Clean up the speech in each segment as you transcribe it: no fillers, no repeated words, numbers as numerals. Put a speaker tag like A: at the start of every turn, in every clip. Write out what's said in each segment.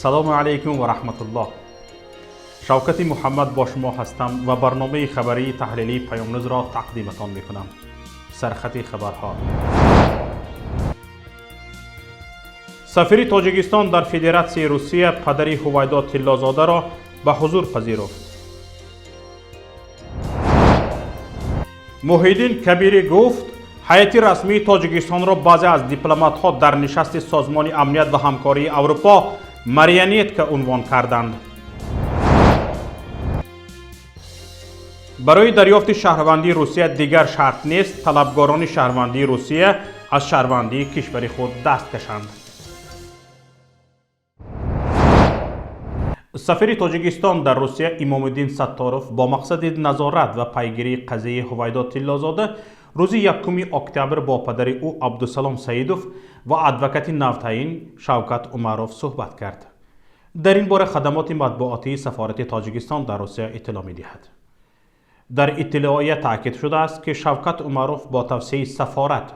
A: Салому алайкум ва раҳматуллоҳ. Шавкати Муҳаммад бо шумо ҳастам ва барномаи хабарии таҳлилии Паёмнюзро тақдиматон мекунам. Сархати хабарҳо. Сафири Тоҷикистон дар Федератсияи Русия падари Ҳувайдо Тиллозодаро ба ҳузур пазируфт. Муҳиддин Кабирӣ гуфт, ҳайати расмии Тоҷикистонро баъзе аз дипломатҳо дар нишасти Созмони амният ва ҳамкории Аврупо марионетка унвон карданд. Барои дарёфти шаҳрвандии Русия дигар шарт нест талабгорони шаҳрвандии Русия аз шаҳрвандии кишвари худ даст кашанд. Сафири Тоҷикистон дар Русия Имомиддин Сатторов бо мақсади назорат ва пайгирии қазияи Ҳувайдо Тиллозода рӯзи 1 октябр бо падари ӯ Абдусалом Саидов ва адвокати навтаъин Шавкат Умаров суҳбат кард. Дар ин бора хадамоти матбуотии сафорати Тоҷикистон дар Русия иттилоъ медиҳад. Дар иттилоия таъкид шудааст, ки Шавкат Умаров бо тавсияи сафорат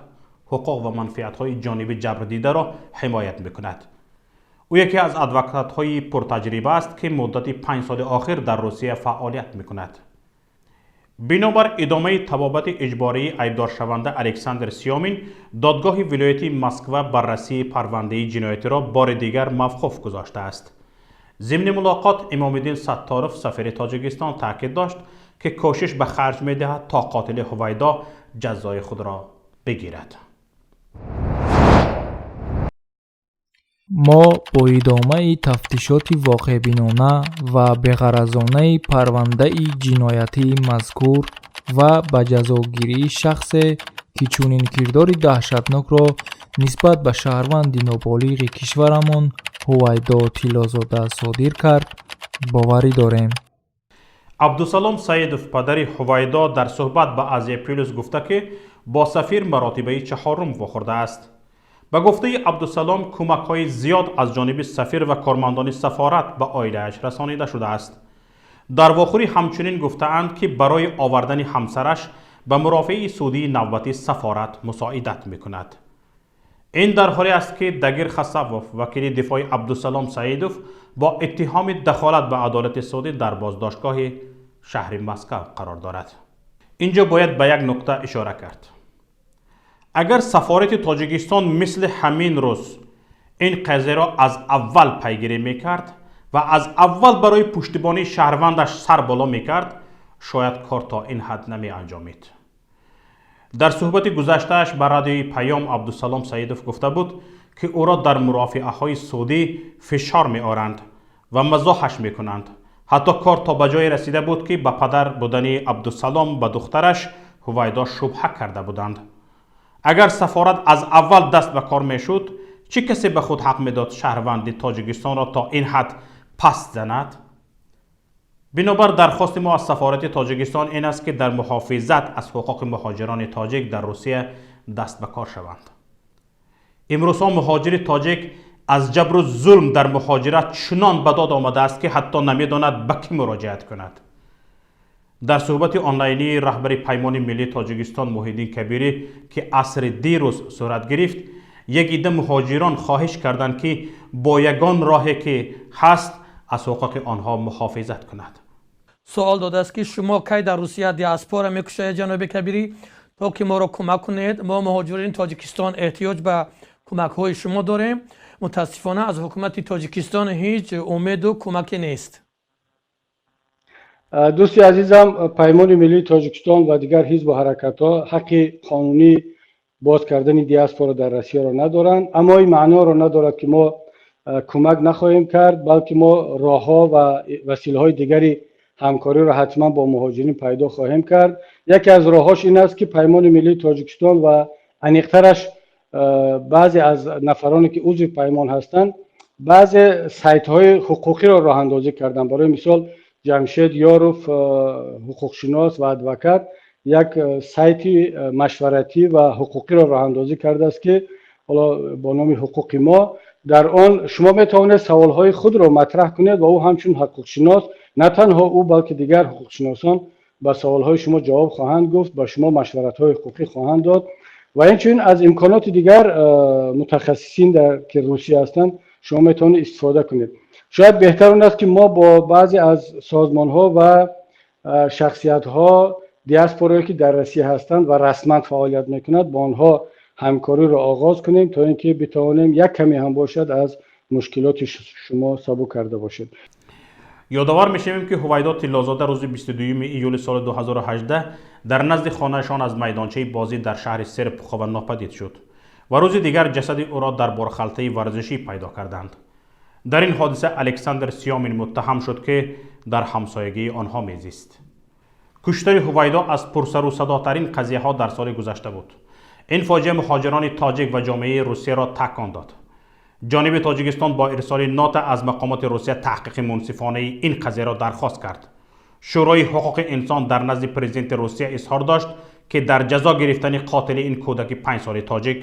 A: ҳуқуқ ва манфиатҳои ҷониби ҷабрдидаро ҳимоят мекунад. Ӯ яке аз адвокатҳои пуртаҷриба аст, ки муддати 5 соли охир дар Русия фаъолият мекунад. Бинобар идомаи табобати иҷбории айбдоршаванда Александр Сёмин, додгоҳи вилояти Москва баррасии парвандаи ҷиноятиро бори дигар мавқуф гузоштааст. Зимни мулоқот Имомиддин Сатторов, сафири Тоҷикистон, таъкид дошт, ки кӯшиш ба харҷ медиҳад то қотили Ҳувайдо ҷазои худро бигирад.
B: Мо бо идомаи тафтишоти воқеъбинона ва беғаразонаи парвандаи ҷиноятии мазкур ва ба ҷазогирии шахсе, ки чунин кирдори даҳшатнокро нисбат ба шаҳрванди ноболиғи кишварамон Ҳувайдо Тиллозода содир кард, боварӣ дорем.
A: Абдусалом Саидов, падари Ҳувайдо, дар суҳбат ба Азия Плюс гуфта, ки бо сафир маротибаи чаҳорум вохӯрдааст. Ба гуфтаи Абдусалом, кӯмакҳои зиёд аз ҷониби сафир ва кормандони сафорат ба оилааш расонида шудааст. Дар вохӯрӣ ҳамчунин гуфтаанд, ки барои овардани ҳамсараш ба мурофиаи судии навбатӣ сафорат мусоидат мекунад. Ин дар ҳоле аст, ки Дагир Хасавов, вакили дифои Абдусалом Саидов, бо иттиҳоми дахолат ба адолати судӣ дар боздоштгоҳи шаҳри Москав қарор дорад. Инҷо бояд ба як нуқта ишора кард. Агар сафорати Тоҷикистон мисли ҳамин рӯз ин қазияро аз аввал пайгирӣ мекард ва аз аввал барои пуштибонии шаҳрвандаш сар боло мекард, шояд кор то ин ҳад намеанҷомид. Дар суҳбати гузаштааш ба радиои Паём Абдусалом Саидов гуфта буд, ки ӯро дар мурофиаҳои судӣ фишор меоранд ва мазоҳаш мекунанд. Ҳатто кор то ба ҷое расида буд, ки ба падар будани Абдусалом ба духтараш Ҳувайдо шубҳа карда буданд. Агар сафорат аз аввал даст ба кор мешуд, чӣ касе ба худ ҳақ медод шаҳрванди Тоҷикистонро то ин ҳад паст занад? Бинобар дархости мо аз сафорати Тоҷикистон ин аст, ки дар муҳофизат аз ҳуқуқи муҳоҷирони тоҷик дар Русия даст ба кор шаванд. Имрӯзҳо муҳоҷири тоҷик аз ҷабру зулм дар муҳоҷират чунон ба дод омадааст, ки ҳатто намедонад ба кӣ муроҷиат кунад. Дар суҳбати онлайнии раҳбари Паймони миллии Тоҷикистон Муҳиддин Кабирӣ, ки асри дирӯз сурат гирифт, як идда муҳоҷирон хоҳиш карданд, ки бо ягон роҳе ки ҳаст аз ҳуқуқи онҳо муҳофизат кунад.
C: Суол додааст, ки шумо кай дар Русия диаспора мекушоед, ҷаноби Кабирӣ, то ки моро кӯмак кунед. Мо муҳоҷирони Тоҷикистон эҳтиёҷ ба кӯмакҳои шумо дорем. Мутаассифона, аз ҳукумати Тоҷикистон ҳеҷ умеду кӯмаке нест.
D: Дӯсти азизам, Паймони миллии Тоҷикистон ва дигар ҳизбу ҳаракатҳо ҳаққи қонунӣ боз кардани диаспора дар Россияро надоранд, аммо ин маъноро надорад, ки мо кӯмак нахоҳем кард, балки мо роҳҳо ва василаҳои дигари ҳамкориро ҳатман бо муҳоҷирин пайдо хоҳем кард. Яке аз роҳҳош ин аст, ки Паймони миллии Тоҷикистон ва аниқтараш баъзе аз нафароне, ки узви паймон ҳастанд, баъзе сайтҳои ҳуқуқиро роҳандозӣ карданд. Барои мисол, Ҷамшед Ёров, ҳуқуқшинос ва адвокат, як сайти машваратӣ ва ҳуқуқиро роҳандозӣ кардааст, ки ҳоло бо номи «Ҳуқуқи мо». Дар он шумо метавонед саволҳои худро матраҳ кунед ва ӯ ҳамчун ҳуқуқшинос, на танҳо ӯ, балки дигар ҳуқуқшиносон ба саволҳои шумо ҷавоб хоҳанд гуфт, ба шумо машваратҳои ҳуқуқӣ хоҳанд дод. Ва инчунин аз имконоти дигар мутахассисин, ки Русия ҳастанд, шумо метавонед истифода кунед. Шояд беҳтар он аст, ки мо бо баъзе аз созмонҳо ва шахсиятҳо, диаспорое ки дар Россия ҳастанд ва расман фаъолият мекунанд, бо онҳо ҳамкориро оғоз кунем, то ин ки битавонем як каме ҳам бошад аз мушкилоти шумо сабук карда бошем.
A: Ёдовар мешавем, ки Ҳувайдо Тиллозода рӯзи 22 июли соли 2018 дар назди хонаашон аз майдончаи бозӣ дар шаҳри Серпухова нопадид шуд ва рӯзи дигар ҷасади ӯро дар борхалтаи варзишӣ пайдо карданд. Дар ин ҳодиса Александр Сёмин муттаҳам шуд, ки дар ҳамсоягии онҳо мезист. Куштани Ҳувайдо аз пурсарусадотарин қазияҳо дар соли гузашта буд. Ин фоҷиа муҳоҷирони тоҷик ва ҷомеаи Русияро такон дод. Ҷониби Тоҷикистон бо ирсоли нота аз мақомоти Русия таҳқиқи мунсифонаи ин қазияро дархост кард. Шӯрои ҳуқуқи инсон дар назди президенти Русия изҳор дошт, ки дар ҷазо гирифтани қотили ин кӯдаки 5-солаи тоҷик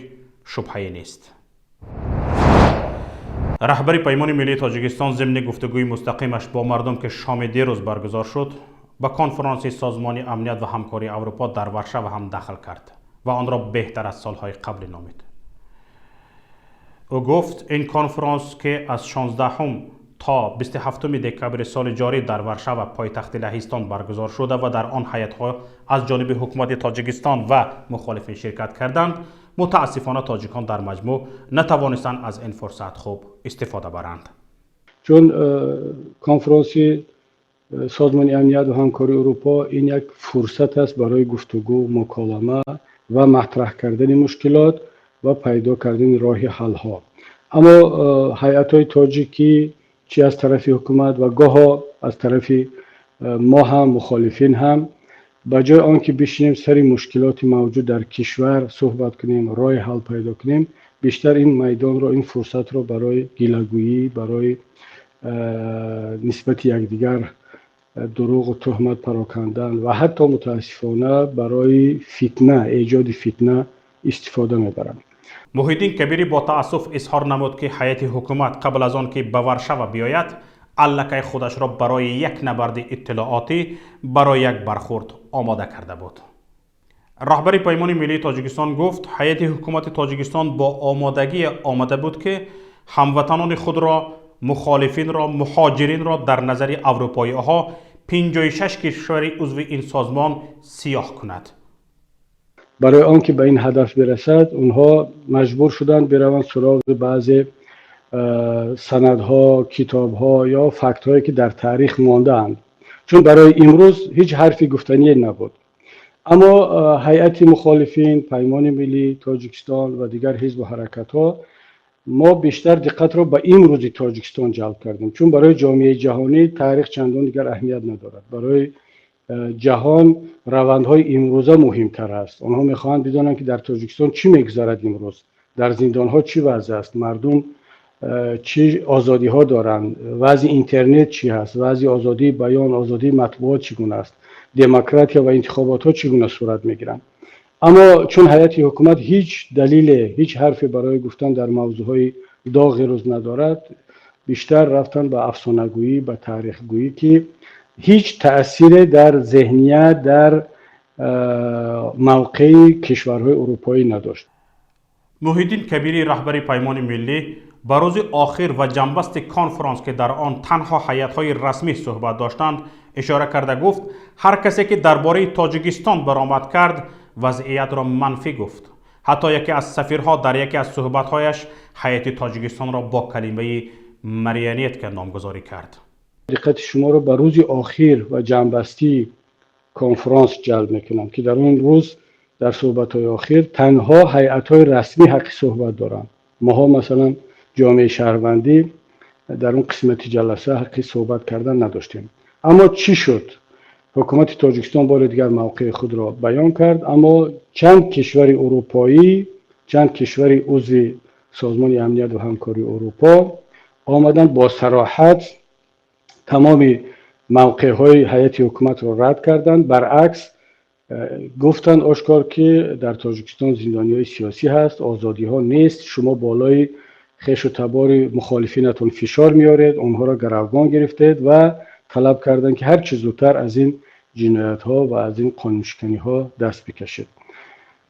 A: шубҳае нест. Раҳбари Паймони миллии Тоҷикистон зимни гуфтугӯи мустақимаш бо мардум, ки шоми дирӯз баргузор шуд, ба конфронси Созмони амният ва ҳамкории Аврупо дар Варшава ҳам дахл кард ва онро беҳтар аз солҳои қаблӣ номид. Ӯ гуфт, ин конфронс, ки аз 16 то 27 декабри соли ҷорӣ дар Варшава, пойтахти Лаҳистон, баргузор шуда ва дар он ҳайатҳо аз ҷониби ҳукумати Тоҷикистон ва мухолифин ширкат карданд, мутаассифона тоҷикон дар маҷмӯъ натавонистанд аз ин фурсат хуб истифода баранд.
D: Чун конфронси Созмони амният ва ҳамкории Урупо ин як фурсат аст барои гуфтугӯ, муколама ва матраҳ кардани мушкилот ва пайдо кардани роҳи ҳалҳо. Аммо ҳайатҳои тоҷикӣ, чи аз тарафи ҳукумат ва гоҳо аз тарафи мо ҳам, мухолифин ҳам, ба ҷои он ки бишинем, сари мушкилоти мавҷуд дар кишвар суҳбат кунем, роҳи ҳал пайдо кунем, бештар ин майдонро, ин фурсатро барои гилагӯӣ, барои нисбати якдигар дурӯғу туҳмат парокандан ва ҳатто мутаассифона барои фитна, эҷоди фитна истифода мебаранд.
A: Муҳиддин Кабирӣ бо таассуф изҳор намуд, ки ҳайати ҳукумат қабл аз он ки ба Варшава биёяд, аллакай худашро барои як набарди иттилоотӣ, барои як бархурд омода карда буд. Раҳбари Паймони миллии Тоҷикистон гуфт, ҳайати ҳукумати Тоҷикистон бо омодагӣ омада буд, ки ҳамватанони худро, мухолифинро, муҳоҷиринро дар назари аврупоиҳо, 56 кишвари узви ин созмон, сиёҳ кунад.
D: Барои он ки ба ин ҳадаф бирасад, онҳо маҷбур шуданд бираванд суроғи баъзе санадҳо, китобҳо ё фактҳое, ки дар таърих мондаанд, чун барои имрӯз ҳеҷ ҳарфи гуфтание набуд. Аммо ҳайати мухолифин, Паймони миллии Тоҷикистон ва дигар ҳизбу ҳаракатҳо, мо бештар диққатро ба имрӯзи Тоҷикистон ҷалб кардем, чун барои ҷомеаи ҷаҳонӣ таърих чандон дигар аҳамият надорад. Барои ҷаҳон равандҳои имрӯза муҳимтар аст. Онҳо мехоҳанд бидонанд, ки дар Тоҷикистон чӣ мегузарад, имрӯз дар зиндонҳо чӣ вазъ аст, мардум чӣ озодиҳо доранд, вазъи интернет чӣ ҳаст, вазъи озодии баён, озодии матбуот чӣ гуна аст, демократия ва интихоботҳо чӣ гуна сурат мегиранд. Аммо чун ҳайати ҳукумат ҳеҷ далеле, ҳеҷ ҳарфе барои гуфтан дар мавзӯъҳои доғи рӯз надорад, бештар рафтан ба афсонагӯӣ, ба таърихгӯӣ, ки ҳеҷ таъсире дар зеҳният, дар мавқеи кишварҳои урупоӣ надошт.
A: Муҳиддин Кабирӣ, раҳбари Паймони миллӣ, ба рӯзи охир ва ҷамъбасти конфронс, ки дар он танҳо ҳайатҳои расмӣ суҳбат доштанд, ишора карда гуфт, ҳар касе ки дар бораи Тоҷикистон баромад кард, вазъиятро манфӣ гуфт. Ҳатто яке аз сафирҳо дар яке аз суҳбатҳояш ҳайати Тоҷикистонро бо калимаи марионетка номгузорӣ кард.
D: Диққати шуморо ба рӯзи охир ва ҷамъбастии конфронс ҷалб мекунам, ки дар он рӯз дар суҳбатҳои охир танҳо ҳайатҳои расмӣ ҳаққи суҳбат доранд. Моҳо, масалан, ҷомеаи шаҳрвандӣ, дар он қисмати ҷаласа ҳаққи суҳбат кардан надоштем. Аммо чӣ шуд? Ҳукумати Тоҷикистон бори дигар мавқеи худро баён кард, аммо чанд кишвари урупоӣ, чанд кишвари узви Созмони амният ва ҳамкории Урупо омаданд, бо сароҳат тамоми мавқеъҳои ҳайати ҳукуматро рад карданд. Баръакс, гуфтанд ошкор, ки дар Тоҷикистон зиндониҳои сиёсӣ ҳаст, озодиҳо нест, шумо болои хешу табори мухолифинатон фишор меоред, онҳоро гаравгон гирифтед, ва талаб карданд, ки ҳар чӣ зудтар аз ин ҷиноятҳо ва аз ин қонуншиканиҳо даст бикашед.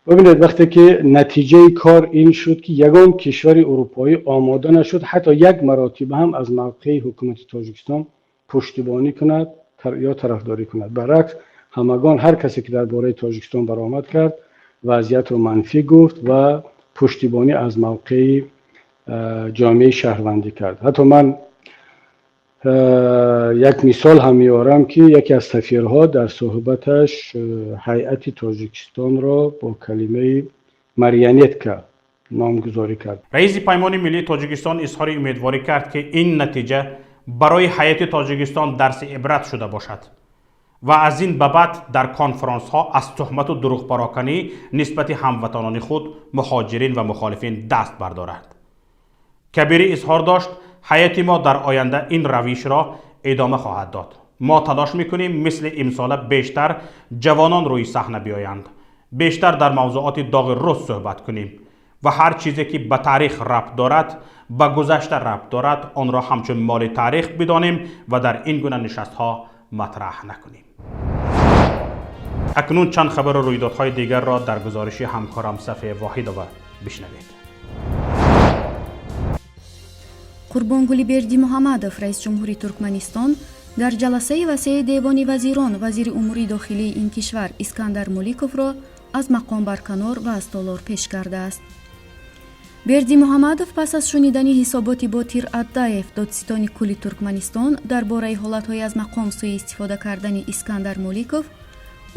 D: Бубинед, вақте ки натиҷаи кор ин шуд, ки ягон кишвари урупоӣ омода нашуд ҳатто як маротиба ҳам аз мавқеи ҳукумати Тоҷикистон пуштибонӣ кунад ё тарафдорӣ кунад. Баръакс, ҳамагон, ҳар касе ки дар бораи Тоҷикистон баромад кард, вазъиятро манфӣ гуфт ва пуштибонӣ аз мавқеи ҷомеаи шаҳрвандӣ кард. Ҳатто ман як мисол ҳам меорам, ки яке аз сафирҳо дар суҳбаташ ҳайати Тоҷикистонро бо калимаи марионетка номгузорӣ кард.
A: Раиси Паймони миллии Тоҷикистон изҳори умедворӣ кард, ки ин натиҷа барои ҳайати Тоҷикистон дарси ибрат шуда бошад ва аз ин ба баъд дар конфронсҳо аз туҳмату дурӯғпароканӣ нисбати ҳамватанони худ, муҳоҷирин ва мухолифин даст бардорад. Кабирӣ изҳор дошт, ҳайати мо дар оянда ин равишро идома хоҳад дод. Мо талош мекунем, мисли имсола бештар ҷавонон рӯи саҳна биёянд, бештар дар мавзӯоти доғи рӯз суҳбат кунем ва ҳар чизе ки ба таърих рабт дорад, ба гузашта рабт дорад, онро ҳамчун моли таърих бидонем ва дар ин гуна нишастҳо матраҳ накунем. Акнун чанд хабару рӯйдодҳои дигарро дар гузориши ҳамкорам Сафия Воҳидова бишнавед.
E: Қурбонгули Бердимуҳаммадов, раиси ҷумҳури Туркманистон, дар ҷаласаи васеи Девони вазирон вазири умури дохилии ин кишвар Искандар Муликовро аз мақом барканор ва аз толор пеш кардааст. Бердимуҳаммадов пас аз шунидани ҳисоботи Ботир Аддаев, додситони кулли Туркманистон, дар бораи ҳолатҳои аз мақом сӯиистифода кардани Искандар Муликов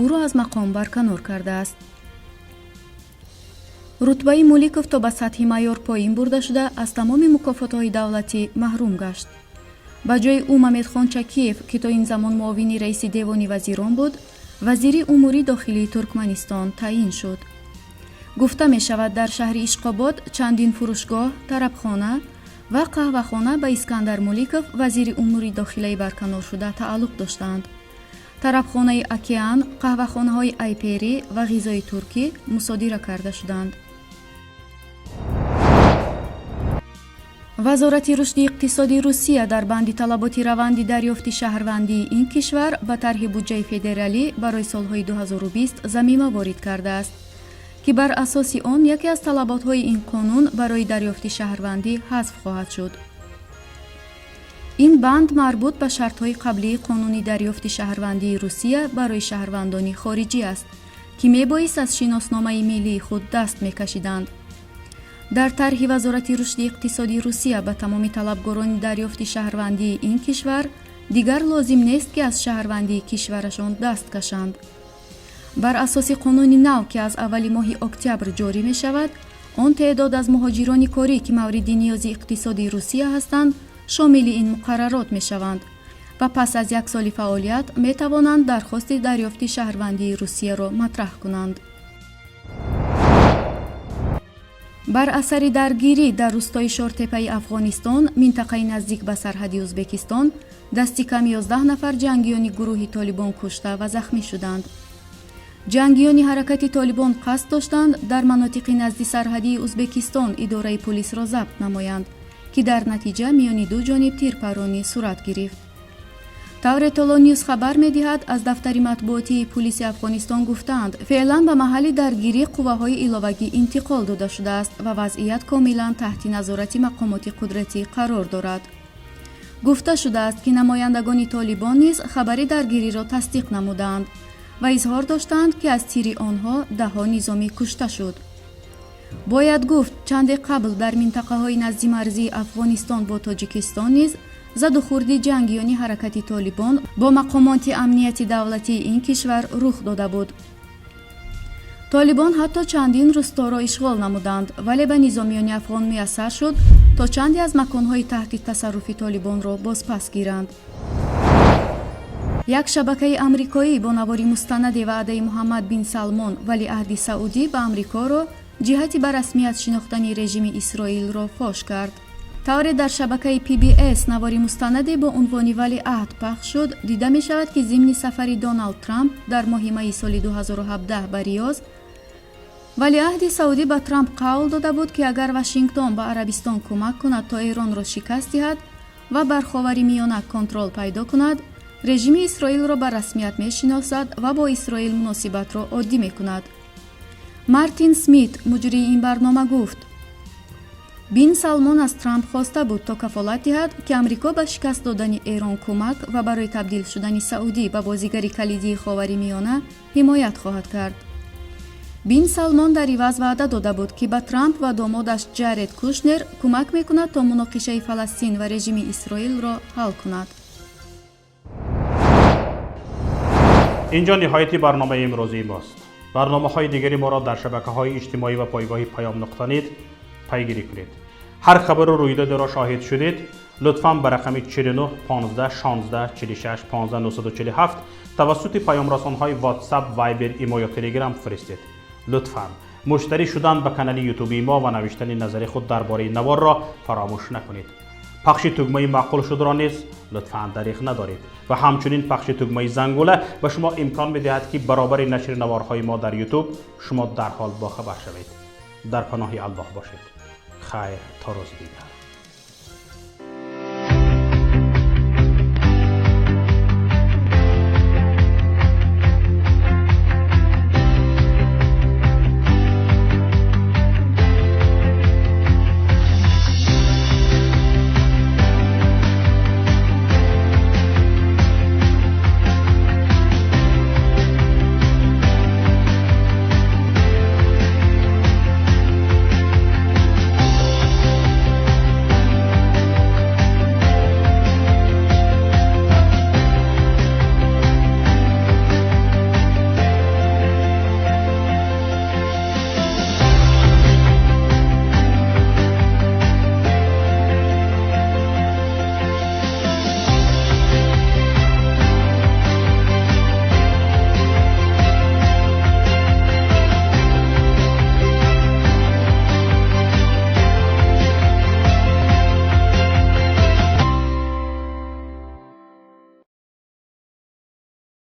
E: ӯро аз мақом барканор кардааст. Рутбаи Муликов то ба сатҳи майор поин бурда шуда, аз тамоми мукофотҳои давлатӣ маҳрум гашт. Ба ҷои ӯ Мамедхон Чакиев, ки то ин замон муовини раиси Девони вазирон буд, вазири умури дохилии Туркманистон таъин шуд. Гуфта мешавад, дар шаҳри Ишқобод чандин фурӯшгоҳ, тарабхона ва қаҳвахона ба Искандар Муликов, вазири умури дохилаи барканоршуда, тааллуқ доштаанд. Тарабхонаи «Океан», қаҳвахонаҳои «Айперӣ» ва «Ғизои туркӣ» мусодира карда шуданд. Вазорати рушди иқтисодии Русия дар банди талаботи раванди дарёфти шаҳрвандии ин кишвар ба тарҳи буҷаи федералӣ барои солҳои 2020 замима ворид кардааст, ки бар асоси он яке аз талаботҳои ин қонун барои дарёфти шаҳрвандӣ ҳазф хоҳад шуд. Ин банд марбут ба шартҳои қаблии қонуни дарёфти шаҳрвандии Русия барои шаҳрвандони хориҷӣ аст, ки мебоист аз шиносномаи миллии худ даст мекашиданд. Дар тарҳи Вазорати рушди иқтисодии Русия ба тамоми талабгорони дарёфти шаҳрвандии ин кишвар дигар лозим нест, ки аз шаҳрвандии кишварашон даст кашанд. Бар асоси қонуни нав, ки аз аввали моҳи октябр ҷорӣ мешавад, он теъдод аз муҳоҷирони корӣ, ки мавриди ниёзи иқтисодии Русия ҳастанд, шомили ин муқаррарот мешаванд ва пас аз як соли фаъолият метавонанд дархости дарёфти шаҳрвандии Русияро матраҳ кунанд. Бар асари даргирӣ дар рӯстои Шортепаи Афғонистон, минтақаи наздик ба сарҳади Ӯзбекистон, дасти кам 11 нафар ҷангиёни гурӯҳи Толибон кушта ва захмӣ шуданд. Ҷангиёни ҳаракати Толибон қасд доштанд дар манотиқи назди сарҳадии Ӯзбекистон идораи пулисро забт намоянд, ки дар натиҷа миёни ду ҷониб тирпаронӣ сурат гирифт. Тавре Толо Ньюс хабар медиҳад, аз дафтари матбуотии пулиси Афғонистон гуфтаанд, феълан ба маҳалли даргирӣ қувваҳои иловагӣ интиқол дода шудааст ва вазъият комилан таҳти назорати мақомоти қудратӣ қарор дорад. Гуфта шудааст, ки намояндагони Толибон низ хабари даргириро тасдиқ намудаанд ва изҳор доштаанд, ки аз тири онҳо даҳҳо низомӣ кушта шуд. Бояд гуфт, чанде қабл дар минтақаҳои назди марзии Афғонистон бо Тоҷикистон низ задухӯрди ҷангиёни ҳаракати Толибон бо мақомоти амнияти давлатии ин кишвар рух дода буд. Толибон ҳатто чандин рӯсторо ишғол намуданд, вале ба низомиёни афғон муяссар шуд, то чанде аз маконҳои таҳти тасарруфи Толибонро бозпас гиранд. Як шабакаи амрикоӣ бо навори мустанаде ваъдаи Муҳаммад бин Салмон, валиаҳди Саудӣ, ба Амрикоро ҷиҳати ба расмият шинохтани режими Исроилро фош кард. Тавре дар шабакаи PBS навори мустанаде бо унвони «Валиаҳд» пахш шуд, дида мешавад, ки зимни сафари Доналд Трамп дар моҳи майи соли 2017 ба Риёз валиаҳди Саудӣ ба Трамп қавл дода буд, ки агар Вашингтон ба Арабистон кӯмак кунад, то Эронро шикаст диҳад ва бар Ховари Миёна контрол пайдо кунад, режими Исроилро ба расмият мешиносад ва бо Исроил муносибатро оддӣ мекунад. Мартин Смит, муҷрии ин барнома, гуфт: Бин Салмон аз Трамп хоста буд, то кафолат диҳад, ки Амрико ба шикаст додани Эрон кӯмак ва барои табдил шудани Саудӣ ба бозигари калидии Ховари Миёна ҳимоят хоҳад кард. Бин Салмон дар иваз ваъда дода буд, ки ба Трамп ва домодаш Ҷаред Кушнер кӯмак мекунад, то муноқишаи Фаластин ва режими Исроилро ҳал кунад.
A: Инҷо ниҳояти барномаи имрӯзии мост. Барномаҳои дигари моро дар шабакаҳои иҷтимоӣ ва пойгоҳи Паём нуқта нет пайгирӣ кунед. Ҳар хабару рӯйдодеро шоҳид шудед, лутфан ба рақами 49 15 16 46 15 947 тавассути паёмрасонҳои WhatsApp, Viber, Имо ё Telegram фиристед. Лутфан муштарӣ шудан ба канали ютубии мо ва навиштани назари худ дар бораи наворро фаромӯш накунед. Пахши тугмаи маъқул шудро низ лутфан дариғ надоред ва ҳамчунин пахши тугмаи зангула ба шумо имкон медиҳад, ки баробари нашри наворҳои мо дар Ютуб шумо дарҳол бохабар шавед. Дар паноҳи Аллоҳ бошед. Хайр, то рӯзи дигар.